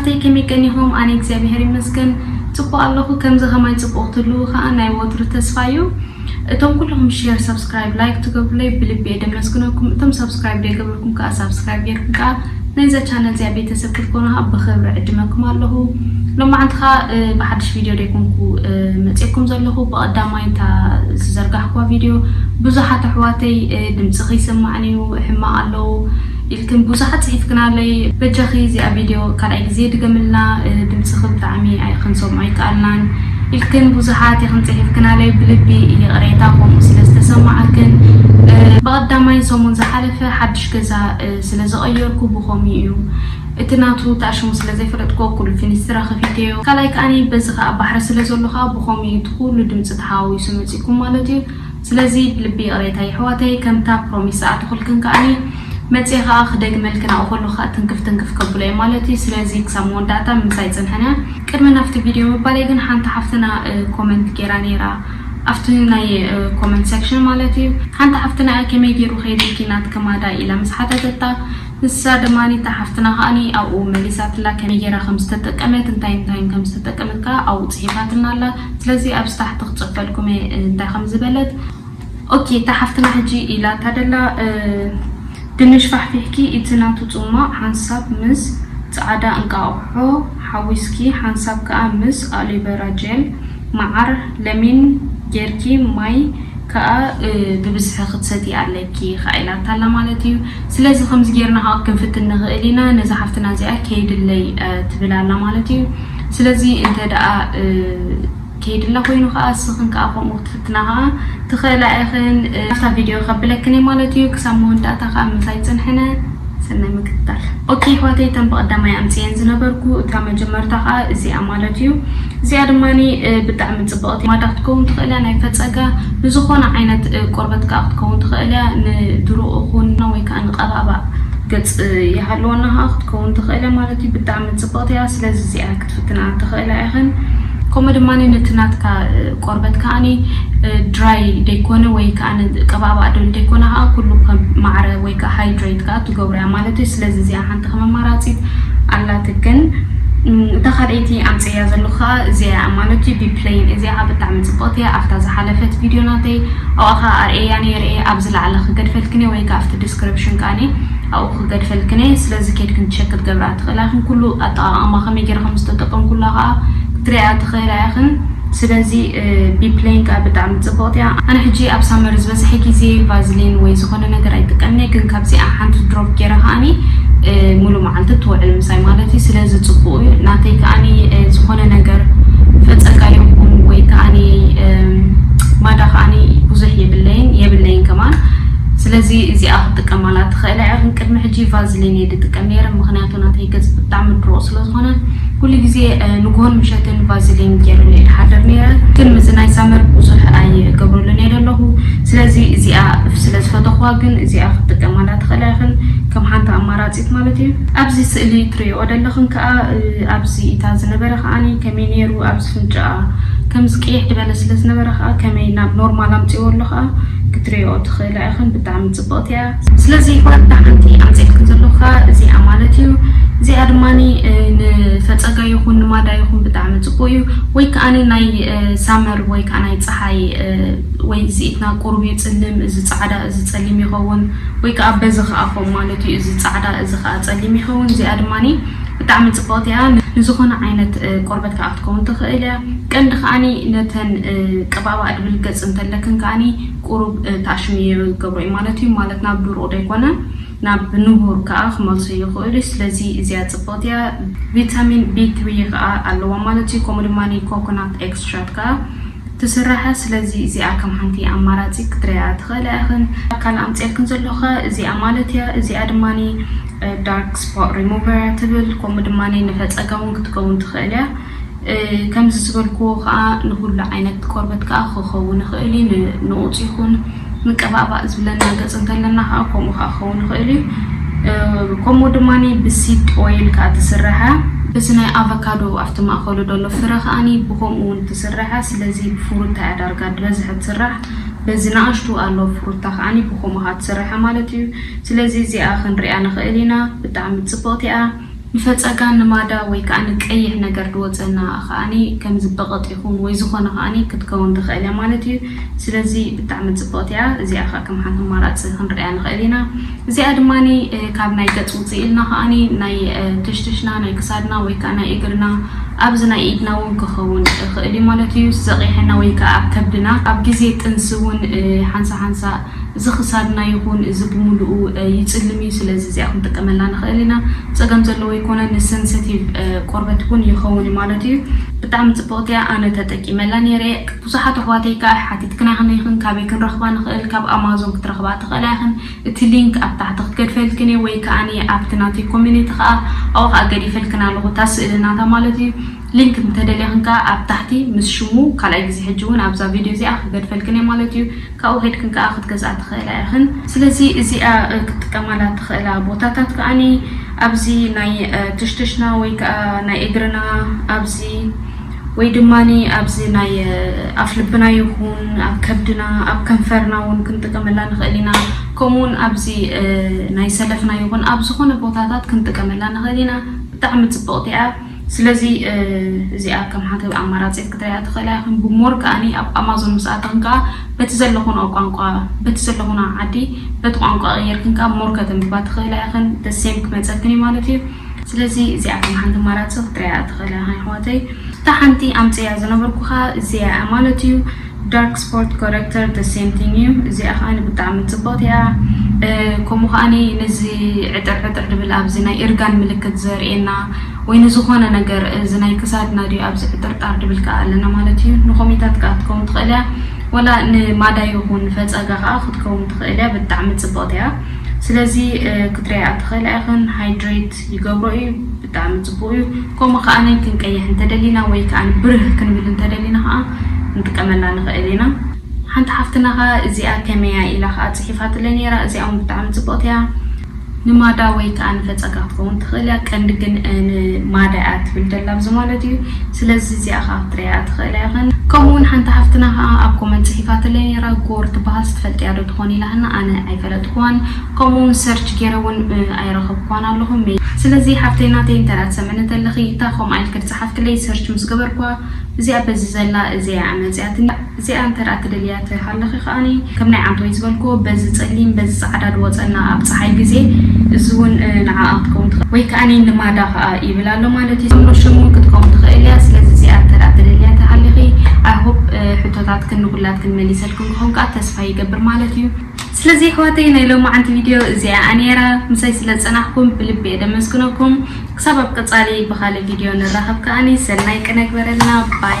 ተይ ከመይ ቀኒኹም? ኣነ እግዚኣብሔር ይመስገን ጽቡቕ ኣለኹ። ከምዚ ከማይ ጽቡቕ ትህልዉ ከዓ ናይ ወትሩ ተስፋ እዩ። እቶም ኩልኹም ሼር፣ ሰብስክራይብ፣ ላይክ ትገብሩለይ ብልቢ እየ ደመስግነኩም። እቶም ሰብስክራይብ ዘይገበርኩም ከዓ ሳብስክራይብ ጌርኩም ከዓ ናይዛ ቻነል እዚኣ ቤተሰብ ክትኮኑ ከዓ ብኽብሪ ዕድመኩም ኣለኹ። ሎማዓንቲ ከዓ ብሓድሽ ቪድዮ ደይኮንኩ መፅየኩም ዘለኹ። ብቐዳማይ እታ ዝዘርጋሕኩዋ ቪድዮ ብዙሓት ኣሕዋተይ ድምፂ ከይሰማዕን እዩ፣ ሕማቕ ኣለዉ ኢልክን ብዙሓት ፅሒፍክናለይ። በጃኺ እዚኣ ቪድዮ ካልኣይ ግዜ ድገምልና፣ ድምፅኺ ብጣዕሚ ኣይክንሰምዖ ኣይከኣልናን ኢልክን ብዙሓት ኢኽን ፅሒፍክናለይ። ብልቢ ይቕሬታ ከምኡ ስለ ዝተሰማዓክን። ብቐዳማይ ሰሙን ዝሓለፈ ሓድሽ ገዛ ስለ ዝቐየርኩ ብኸምኡ እዩ። እቲ ናቱ ተኣሽሙ ስለ ዘይፈለጥኩ ኩሉ ፊኒስትራ ከፊተዮ። ካልኣይ ከኣኒ በዚ ከኣ ባሕሪ ስለ ዘሎ ከኣ ብኸምኡ እዩ እቲ ኩሉ ድምፂ ተሓዋዊሱ መፂኩም ማለት እዩ። ስለዚ ብልቢ ይቕሬታ የሕዋተይ፣ ከምታ ፕሮሚስ ዝኣተኹልክን ከኣኒ መፅየ ከኣ ክደግመልክን ኣብኡ ከሎ ከኣ ትንክፍ ትንክፍ ከብሎ እየ ማለት እዩ። ስለዚ ክሳብ መወዳእታ ምሳይ ፅንሕና። ቅድሚ ናብቲ ቪድዮ ምባለይ ግን ሓንቲ ሓፍትና ኮመንት ጌራ ነይራ ኣብቲ ናይ ኮመንት ሴክሽን ማለት እዩ። ሓንቲ ሓፍትና እያ ከመይ ገይሩ ከይድልኪ ናትኪ ማዳ ኢላ ምስ ሓተተታ፣ ንሳ ድማ እታ ሓፍትና ከኣኒ ኣብኡ መሊሳትላ ከመይ ገይራ ከም ዝተጠቀመት እንታይ እንታይ ከም ዝተጠቀመት ከኣ ኣብኡ ፅሒፋትና ኣላ። ስለዚ ኣብዚ ታሕቲ ክፅሕፈልኩም እየ እንታይ ከም ዝበለት። ኦኬ፣ እታ ሓፍትና ሕጂ ኢላታ ደላ ድንሽ ፋሕፊሕኪ እቲ ናቱ ጽሟቕ ሓንሳብ ምስ ጻዕዳ እንቃቑሖ ሓዊስኪ ሓንሳብ ከኣ ምስ ኣሎቨራ ጀል፣ መዓር፣ ለሚን ጌርኪ ማይ ከኣ ብብዝሒ ክትሰቲ ኣለኪ ከኣ ኢላታ ኣላ ማለት እዩ። ስለዚ ከምዚ ጌርና ከኣ ክንፍትን ንኽእል ኢና። ነዛ ሓፍትና እዚኣ ከይድለይ ትብል ኣላ ማለት እዩ። ስለዚ እንተ ደኣ ከይድላ ኮይኑ ከኣ እስኽን ከኣ ከምኡ ክትፍትና ከኣ ትኽእላ ኢኽን። ኣብታ ቪድዮ ከብለክን እየ ማለት እዩ። ክሳብ መወዳእታ ከኣ ምሳይ ጽንሕነ። ሰናይ ምክትታል። ኦኬ ኣሕዋተይ፣ እተን ብቐዳማይ ኣምጽኤን ዝነበርኩ እታ መጀመርታ ከኣ እዚኣ ማለት እዩ። እዚኣ ድማ ብጣዕሚ ጽብቕቲ ማዳ ክትከውን ትኽእል እያ። ናይ ፈጸጋ ንዝኾነ ዓይነት ቆርበት ከኣ ክትከውን ትኽእል እያ። ንድሩቕ ይኹን ወይ ከኣ ንቐባባእ ገጽ ይሃልወና ከኣ ክትከውን ትኽእል እያ ማለት እዩ። ብጣዕሚ ጽብቕቲ እያ። ስለዚ እዚኣ ክትፍትና ትኽእላ ኢኽን። ከምኡ ድማ ነቲ ናትካ ቆርበት ከኣኒ ድራይ ደይኮነ ወይ ከዓ ቀባባእ ደል ደይኮነ ከዓ ኩሉ ከም ማዕረ ወይ ከዓ ሃይድሬት ከዓ ትገብሮ እያ ማለት እዩ። ስለዚ እዚኣ ሓንቲ ከም ኣማራፂት ኣላትክን። እታ ካልኣይቲ ኣምፅያ ዘለኹ ከዓ እዚኣ እያ ማለት እዩ። ቢፕሌን እዚኣ ከዓ ብጣዕሚ ፅብቕቲ እያ። ኣብታ ዝሓለፈት ቪድዮ ናተይ ኣብኣ ከዓ ኣርእያ ነይረ እየ። ኣብዚ ላዕሊ ክገድፈልክን እየ ወይ ከዓ ኣብቲ ዲስክሪፕሽን ከኣኒ ኣብኡ ክገድፈልክን እየ። ስለዚ ኬድክን ቸክ ክትገብራ ትኽእላ ኢኽን። ኩሉ ኣጠቓቕማ ከመይ ገይረ ከም ዝተጠቀምኩላ ከዓ ክትሪኣ ትኽእላ ኢኽን። ስለዚ ቢፕሌን ከዓ ብጣዕሚ ፅብቕቲ እያ። ኣነ ሕጂ ኣብ ሳመር ዝበዝሐ ግዜ ቫዝሊን ወይ ዝኾነ ነገር ኣይጥቀምን እየ፣ ግን ካብዚኣ ሓንቲ ድሮፕ ገይረ ከዓኒ ሙሉ መዓልቲ ትውዕል ምሳይ ማለት እዩ። ስለዚ ፅቡቕ እዩ። ናተይ ከዓኒ ዝኾነ ነገር ፈፀጋ ይኹን ወይ ከዓኒ ማዳ ከዓኒ ብዙሕ የብለይን የብለይን ከማን። ስለዚ እዚኣ ክትጥቀማላ ትኽእላ ኢኽን። ቅድሚ ሕጂ ቫዝሊን እየ ዝጥቀም ነይረ፣ ምኽንያቱ ናተይ ገጽ ብጣዕሚ ድሩቕ ስለ ዝኾነ ኩሉ ግዜ ንግሆን ምሸትን ቫዝሊን ገይረሉ እየ ዝሓድር ነይረ። ግን ምስዚ ናይ ሳመር ብዙሕ ኣይገብረሉን እየ ዘለኹ። ስለዚ እዚኣ ስለ ዝፈተኽዋ ግን እዚኣ ክትጥቀማላ ትኽእላ ኢኽን፣ ከም ሓንቲ ኣማራጺት ማለት እዩ። ኣብዚ ስእሊ ትሪእኦ ዘለኽን ከኣ ኣብዚ እታ ዝነበረ ከዓኒ ከመይ ነይሩ፣ ኣብዚ ፍንጭኣ ከምዚ ቅይሕ ዝበለ ስለ ዝነበረ ከኣ ከመይ ናብ ኖርማል ኣምፅእዎ ኣሎ ከኣ ክትሪኦ ትኽእላ ኢኽን። ብጣዕሚ ፅብቕቲ እያ። ስለዚ ዋላ ሓንቲ ኣምፅእልክን ዘለኹ ከኣ እዚኣ ማለት እዩ። እዚኣ ድማ ንፈፀጋ ይኹን ንማዳ ይኹን ብጣዕሚ ፅቡቅ እዩ። ወይ ከዓኒ ናይ ሳመር ወይ ከዓ ናይ ፀሓይ ወይ እዚ ኢትና ቁሩብ ይፅልም፣ እዚ ፃዕዳ እዚ ፀሊም ይኸውን። ወይ ከዓ በዚ ከዓ ከም ማለት እዩ፣ እዚ ፃዕዳ እዚ ከዓ ፀሊም ይኸውን። እዚኣ ድማ ብጣዕሚ ፅብቕቲ እያ። ንዝኾነ ዓይነት ቆርበት ከዓ ክትከውን ትኽእል እያ። ቀንዲ ከዓኒ ነተን ቅባባ ድብል ገጽ እንተለክን ከዓኒ ቁሩብ ታሽሚ ይገብሮ እዩ ማለት እዩ። ማለት ናብ ድሩቕ ዘይኮነ ናብ ንቡር ከዓ ክመልሶ ይኽእል እዩ። ስለዚ እዚኣ ፅብቕቲ እያ። ቪታሚን ቢ ትሪ ከዓ ኣለዋ ማለት እዩ። ከምኡ ድማ ኮኮናት ኤክስትራክት ከዓ ትስራሕ። ስለዚ እዚኣ ከም ሓንቲ ኣማራፂ ክትሪኣ ትኽእላ ኢኽን። ካልእ ኣምፅኤልክን ዘለኹ እዚኣ ማለት እያ። እዚኣ ድማ ዳርክ ስፖት ሪሙቨር ትብል፣ ከምኡ ድማ ንፈፀጋ እውን ክትከውን ትኽእል እያ። ከምዚ ዝበልክዎ ከዓ ንኩሉ ዓይነት ቆርበት ከዓ ክኸውን ይኽእል እዩ። ንቁፅ ይኹን ንቀባባእ ዝብለና ገፅ እንተለና ከዓ ከምኡ ከዓ ክኸውን ይኽእል እዩ። ከምኡ ድማ ብሲድ ኦይል ከዓ ትስርሐ። እዚ ናይ ኣቨካዶ ኣብቲ ማእኸሉ ዘሎ ፍረ ከዓኒ ብከምኡ እውን ትስርሐ። ስለዚ ብፍሩታ እያ ዳርጋ ዝበዝሐ ትስራሕ። በዚ ንኣሽቱ ኣሎ ፍሩታ ከዓኒ ብከምኡ ከዓ ትስርሐ ማለት እዩ። ስለዚ እዚኣ ክንሪኣ ንኽእል ኢና። ብጣዕሚ ፅብቕቲ እያ። ንፈፀጋ ንማዳ ወይ ከዓ ንቀይሕ ነገር ድወፀና ከዓኒ ከምዚ በቐጥ ይኹን ወይ ዝኾነ ከዓኒ ክትከውን ትኽእል እያ ማለት እዩ። ስለዚ ብጣዕሚ ፅብቕቲ እያ። እዚኣ ከዓ ከም ሓንቲ ኣማራፂ ክንሪኣ ንኽእል ኢና። እዚኣ ድማ ካብ ናይ ገፅ ውፅእ ኢልና ከዓኒ ናይ ትሽትሽና ናይ ክሳድና ወይ ከዓ ናይ እግርና ኣብዚ ናይ ኢድና እውን ክኸውን ይኽእል እዩ ማለት እዩ። ዘቂሐና ወይ ከዓ ኣብ ከብድና ኣብ ግዜ ጥንሲ እውን ሓንሳ ሓንሳ እዚ ክሳድና ይኹን እዚ ብምሉኡ ይፅልም እዩ። ስለዚ እዚኣ ክንጥቀመላ ንኽእል ኢና። ፀገም ዘለዎ ይኮነ ንሰንሰቲቭ ቆርበት እውን ይኸውን እዩ ማለት እዩ። ብጣዕሚ ፅብቕቲ እያ። ኣነ ተጠቂመላ ነይረ። ብዙሓት ኣሕዋተይ ከዓ ሓቲትክና ይኽን ካበይ ክንረኽባ ንኽእል? ካብ ኣማዞን ክትረኽባ ትኽእላ ይኽን። እቲ ሊንክ ኣብ ታሕቲ ክትገድፈልክን እየ ወይ ከዓ ኣብቲ ናተይ ኮሚኒቲ ከዓ ኣብኡ ከዓ ገዲፈልክን ኣለኹ እታ ስእሊ ናታ ማለት እዩ። ሊንክ እንተደሊኽን ከዓ ኣብ ታሕቲ ምስ ሽሙ ካልኣይ ግዜ ሕጂ እውን ኣብዛ ቪድዮ እዚኣ ክገድፈልክን እየ ማለት እዩ። ካብኡ ከድክን ከዓ ክትገዝኣ ትኽእላ ኢኽን። ስለዚ እዚኣ ክትጥቀማላ ትኽእላ ቦታታት ከዓኒ ኣብዚ ናይ ትሽትሽና ወይ ከዓ ናይ እግርና ኣብዚ ወይ ድማ ኣብዚ ናይ ኣፍልብና ይኹን ኣብ ከብድና ኣብ ከንፈርና እውን ክንጥቀመላ ንኽእል ኢና። ከምኡውን ኣብዚ ናይ ሰለፍና ይኹን ኣብ ዝኾነ ቦታታት ክንጥቀመላ ንኽእል ኢና። ብጣዕሚ ፅብቕቲ እያ። ስለዚ እዚኣ ከም ሓንቲ ኣማራፂት ክትሪኣ ትኽእላ ኢኽን። ብሞር ከዓኒ ኣብ ኣማዞን ምስ ኣተኽን ከዓ በቲ ዘለኹን ቋንቋ በቲ ዘለኹን ዓዲ በቲ ቋንቋ ቀይርክን ከዓ ሞር ከተንብባ ትኽእላ ኢኽን። ደሴም ክመፀክን እዩ ማለት እዩ። ስለዚ እዚኣ ከም ሓንቲ ኣማራፂ ክትሪኣ ትኽእላ ኢኽን ኣሕዋተይ። እታ ሓንቲ ኣምፅያ ዝነበርኩኻ እዚኣ ማለት እዩ። ዳርክ ስፖት ኮረክተር the same thing እዩ። እዚኣ ከዓ ብጣዕሚ ፅብቕቲ እያ። ከምኡ ከዓ ነዚ ዕጥር ዕጥር ድብል ኣብዚ ናይ እርጋን ምልክት ዘርእየና ወይ ንዝኾነ ነገር እዚ ናይ ክሳድና ድዩ ኣብዚ ዕጥርጣር ድብል ከዓ ኣለና ማለት እዩ። ንኮሚታት ከዓ ክትከውን ትኽእል እያ። ወላ ንማዳ ይኹን ንፈፀጋ ከዓ ክትከውን ትኽእል እያ። ብጣዕሚ ፅብቕቲ እያ። ስለዚ ክትሪኣ ትኽእል ኢኽን። ሃይድሬት ይገብሮ እዩ። ብጣዕሚ ፅቡቅ እዩ። ከምኡ ከዓ ክንቀይሕ እንተደሊና ወይ ከዓ ብርህ ክንብል እንተደሊና ከዓ ንጥቀመላ ንኽእል ኢና። ሓንቲ ሓፍትና ከዓ እዚኣ ከመያ ኢላ ከዓ ፅሒፋትለይ ነይራ። እዚኣ እውን ብጣዕሚ ፅብቅቲ እያ። ንማዳ ወይ ከዓ ንፈፀጋ ክትከውን ትኽእል እያ። ቀንዲ ግን ንማዳ እያ ትብል ዘላ ኣብዚ ማለት እዩ። ስለዚ እዚኣ ከዓ ክትሪኣ ትኽእላ ኢኽን። ከምኡ እውን ሓንቲ ሓፍትና ከዓ ኣብ ኮመንት ፅሒፋትለይ ነይራ። ጎር ትበሃል ትፈልጥያ ዶ ትኾን ኢላትና ኣነ ኣይፈለጥኩዋን። ከምኡ እውን ሰርች ገይረ እውን ኣይረኸብኳን ኣለኹ። ስለዚ ሓፍተይ ናተይ እንተ ደኣ ትሰምዕኒ ተለኺ እታ ከምኣ ኢልኪ ዝፀሓፍክለይ ሰርች ምስ ገበርኳ እዚኣ በዚ ዘላ እዚኣ መፅያትኒ። እዚኣ እንተ ደኣ ትደልያ ተሃለኺ ከዓኒ ከም ናይ ዓንተወይ ዝበልክዎ በዚ ፀሊም በዚ ፃዕዳ ዝወፀና ኣብ ፀሓይ ግዜ እዚ እውን ንዓኣ ክትከውን ትኽእል ወይ ከዓኒ ንማዳ ከዓ ይብል ኣሎ ማለት እዩ። እምሮ ሽሙ ክትከውን ትኽእል እያ። ስለዚ እዚኣ እንተ ደኣ ትደልያ ተሃሊኺ I hope ሕቶታትክን ንኩላትክን መሊሰልክን ክኾን ከዓ ተስፋ ይገብር ማለት እዩ። ስለዚ ኣሕዋተይ ናይ ሎማዓንቲ ቪድዮ እዚኣ እያ ነይራ። ምሳይ ስለ ዝፀናሕኩም ብልቢ እየ ደመስግነኩም። ክሳብ ኣብ ቀፃሊ ብኻልእ ቪድዮ ንራኸብ ከዓኒ ሰናይ ቅነ ግበረልና። ባይ።